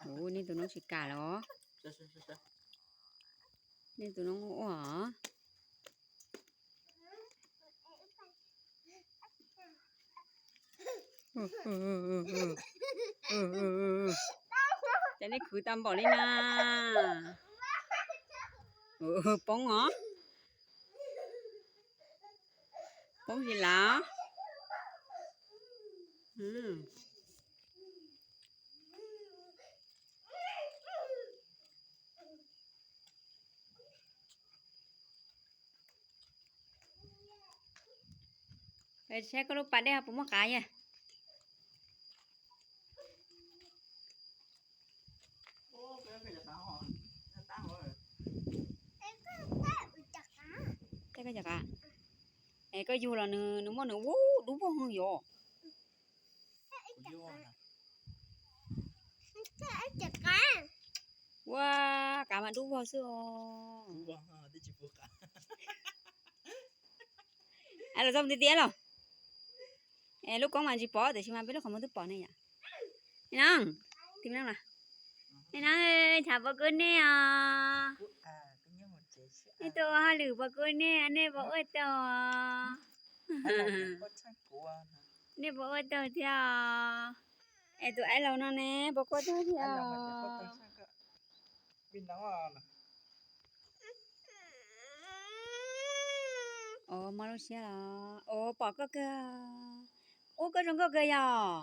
Ua, nej tus noob tsis kam los? Nej tus noob ua os. Ces nej khwv tau npaum li na. Poob os. Poob tsis lav. Saib koj lub pas dej puas muaj qav yog? Koj yug los nws muaj nws ub dub vog yom. Ua, qav mas dub vog xwb os. Los txog tiag tiag los. Lub koob mas tsis pom tiam sis mas peb lub qhov muag twb pom ne yom. No, no, chav pov kub nej os. Nej tuaj ua hauj lwm pov kub nej, nej puas ua tau? Nej puas ua tau thiab? Es tus aib laus no ne, puas ua tau thiab? Os, mob lub siab los. Os, pom koj kawg. Ub, koj zoo nkauj kawg yog.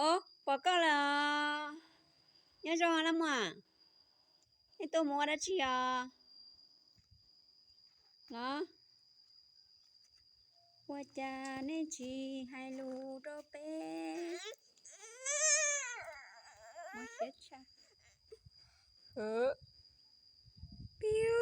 Os, pom koj lawm. Nyob zoo laj muam. Nej tuaj mus ua dab tsi os? Los, ua cas nej tsis hais lus rau peb? Mob siab tshaj. Piu.